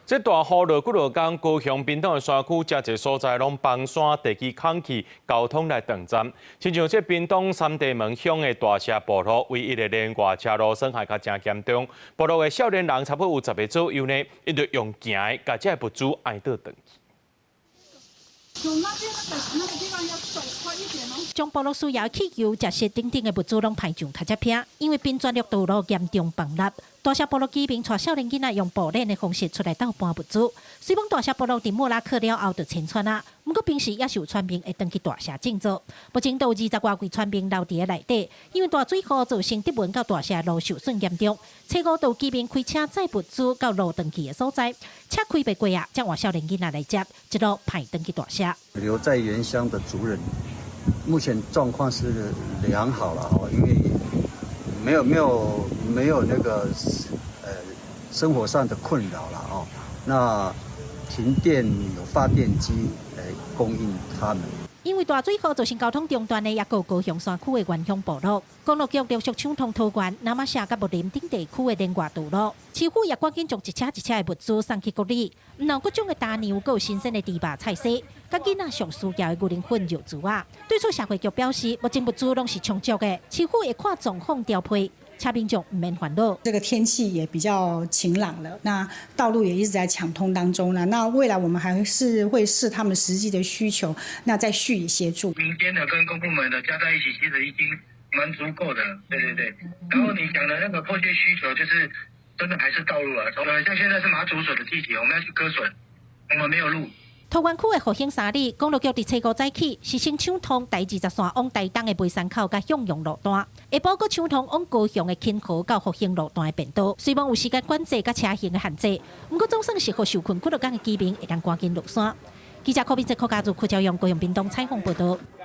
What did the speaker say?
這大雨落幾落工，高雄屏東的山區誠濟所在攏崩山，地基空去，交通來斷站。親像這屏東三地門鄉的大社部落，唯一的連外車路損害較誠嚴重。部落的少年人差不多有10個左右呢，𪜶就用行的，共這个物資運倒轉去。就那邊那個地方要走快一點哦。將部落需要汽油、食食等等的物資攏排上卡車車，因為檳全綠道路嚴重崩塌。大社部落居民帶少年囡仔用步練的方式出來鬥搬物資。雖講大社部落佇莫拉克了後就遷村啊，毋過平時也是有村民會轉去大社振作。目前都有20外位村民留佇咧內底，因為大水雨造成德文到大社路受損嚴重。初五就有居民開車載物資到路斷去的所在，車開袂過啊，才換少年囡仔來接，一路排轉去大社。留在原鄉的族人，目前狀況是良好了哦，因為沒有那個生活上的困擾了哦。那停電有發電機來供應他們。因為大水雨造成交通中斷的，也有高雄山區的原鄉部落，公路局陸續搶通桃園、那瑪夏佮木林等地區的連外道路，市府也趕緊將一車一車的物資送去國里，毋但各種的乾糧，閣有新鮮的豬肉菜蔬，佮囡仔上需要的牛奶粉、尿苴仔。對此，社會局表示，目前物資攏是充足的，市府會看狀況調配。請民眾毋免煩惱。這個天氣也比較晴朗了，那道路也一直在搶通當中了。那未來我們還是會視他們實際的需求，那再續以協助。民間的跟公部門的加在一起，其實已經蠻足夠的。對對對。然後你講的那個迫切需求，就是真的還是道路啊。像現在是麻竹筍的季節，我們要去割筍，我們沒有路。桃園區的復興三里公路局佇初五早起是先搶通台20線往台東的梅山口佮向陽路段，下晡閣搶通往高雄的芹河到復興路段的便道。雖罔有時間管制佮車行的限制，毋過總算是予受困幾落工的居民會當趕緊落山。記者柯敏哲、柯家祖、柯朝陽、高雄屏東採訪報道。